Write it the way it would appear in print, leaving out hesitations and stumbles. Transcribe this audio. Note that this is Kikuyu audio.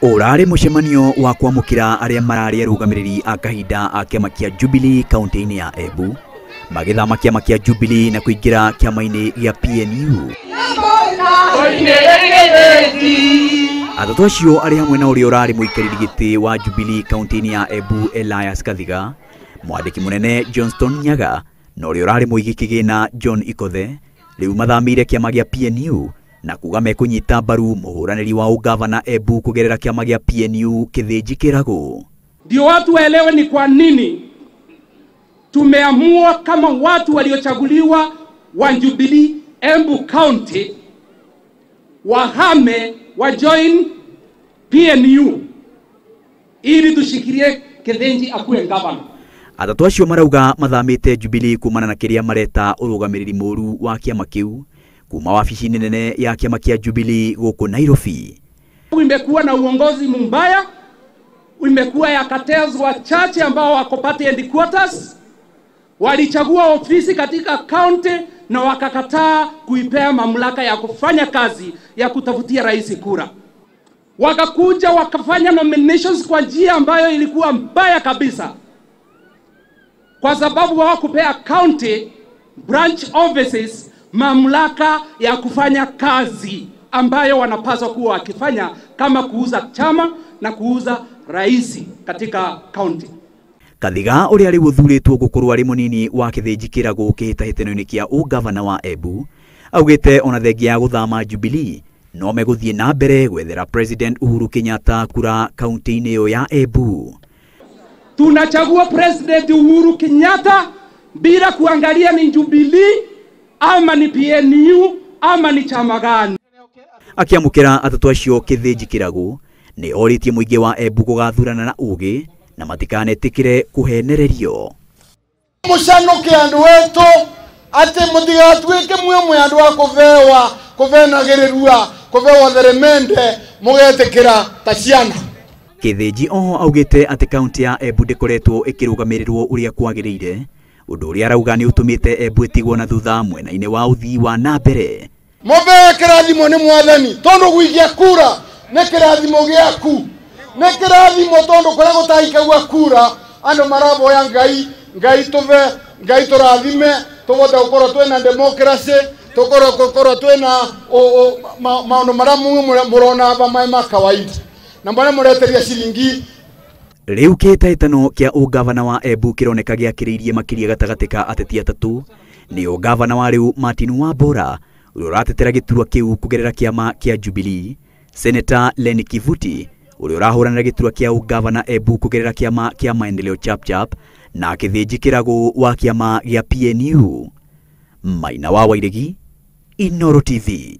Ũrarĩ mũcemanio wa kwamũkĩra arĩa mararĩ arũgamĩrĩri a kahinda a kĩama kĩa Jubilee kaunti-inĩ ya Embu magĩthama kĩama kĩa Jubilee na kũingĩra kĩama-inĩ gĩa PNU. Atatũ acio arĩ hamwe na ũrĩa ũrarĩ mũikarĩri gĩtĩ wa Jubilee kaunti-inĩ ya Embu Elias Kathiga, mwandĩki mũnene Johnston Nyaga na ũrĩa ũrarĩ mũigi kĩgĩna John Ikothe rĩu mathamĩire kĩama gĩa PNU na kuga mekũnyita mbaru mũhũranĩri wa ũgavana Embu kũgerera kĩama gĩa PNU Kithinji Kĩragũ. Ndio watu waelewe ni kwa nini tumeamua kama watu waliochaguliwa wa Jubilee Embu County wahame wa join PNU ili tushikilie Kithinji akuwe governor. Atatũ acio marauga mathamĩte Jubilee kumana na kĩrĩa mareta ũrũgamĩrĩri mũru wa kĩama kĩu kuma wabici-inĩ nene ya kĩama kĩa Jubilee gũkũ Nairobi. Imekuwa na uongozi mbaya, imekuwa ya cartels wachache ambao wako party headquarters, walichagua ofisi katika county na wakakataa kuipea mamlaka ya kufanya kazi ya kutafutia rais kura. Wakakuja wakafanya nominations kwa njia ambayo ilikuwa mbaya kabisa, kwa sababu hawakupea county branch offices mamlaka ya kufanya kazi ambayo wanapaswa kuwa wakifanya, kama kuuza chama na kuuza rais katika county. Kathiga ũrĩa rĩu ũthurĩtwo gũkorwo arĩ mũnini wa Kithinji Kĩragũ kĩhĩtahĩtano-inĩ kĩa ũgavana wa Embu augĩte ona thengia ya gũthama Jubilee no megũthiĩ na mbere gwethera President Uhuru Kenyatta kura kaunti-inĩ ĩyo ya Embu. Tunachagua President Uhuru Kenyatta bila kuangalia ni Jubilee ama ni PNU ama ni chama gani. Akĩamũkĩra atatũ acio Kithinji Kĩragũ nĩ orĩtie mũingĩ wa Embu gũgathurana na ũgĩ na matikanetĩkĩre kũhenererio. Mũcanuke andũ wetu atĩ mũtigatuĩke mwĩ andũ a kũbewa kũbenagĩrĩrua kũbewa theremende mũgetĩkĩra ta ciana. Kithinji oho augĩte atĩ kaunti ya Embu ndĩkoretwo ĩkĩrũgamĩrĩrwo ũrĩa kwagĩrĩire, ũndũ ũrĩa arauga nĩ ũtũmĩte Embu ĩtigwo na thutha mwena-inĩ wa ũthii wa na mbere. Mũbee kĩrathimo nĩ mwathani tondũ gũikia kura nĩ kĩrathimo gĩaku, nĩ kĩrathimo tondũ kũrĩa gũtaikagua kura andũ maraboya Ngai, Ngai tũbe, Ngai tũrathime tũvote gũkorwo twĩna democracy, tũkorwo gũkorwo twĩna maũndũ marĩa mũrona aba mae ma kawaida na mbona mũreteria ciringi. Rĩu kĩhĩtahĩtano kĩa ũgavana wa Embu kĩroneka gĩakĩrĩirie makĩria gatagatĩ ka ateti atatũ nĩ ũgavana wa rĩu Martin Wambora ũrĩa ũratetera gĩturwa kĩu kũgerera kĩama kĩa Jubilee, Senator Lenny Kivuti ũrĩa ũrahũranĩra gĩturwa kĩa ũgavana Embu kũgerera kĩama kĩa Maendeleo Chapchap na Kithinji Kĩragũ wa kĩama gĩa PNU. Maina wa Wairegi, Inooro TV.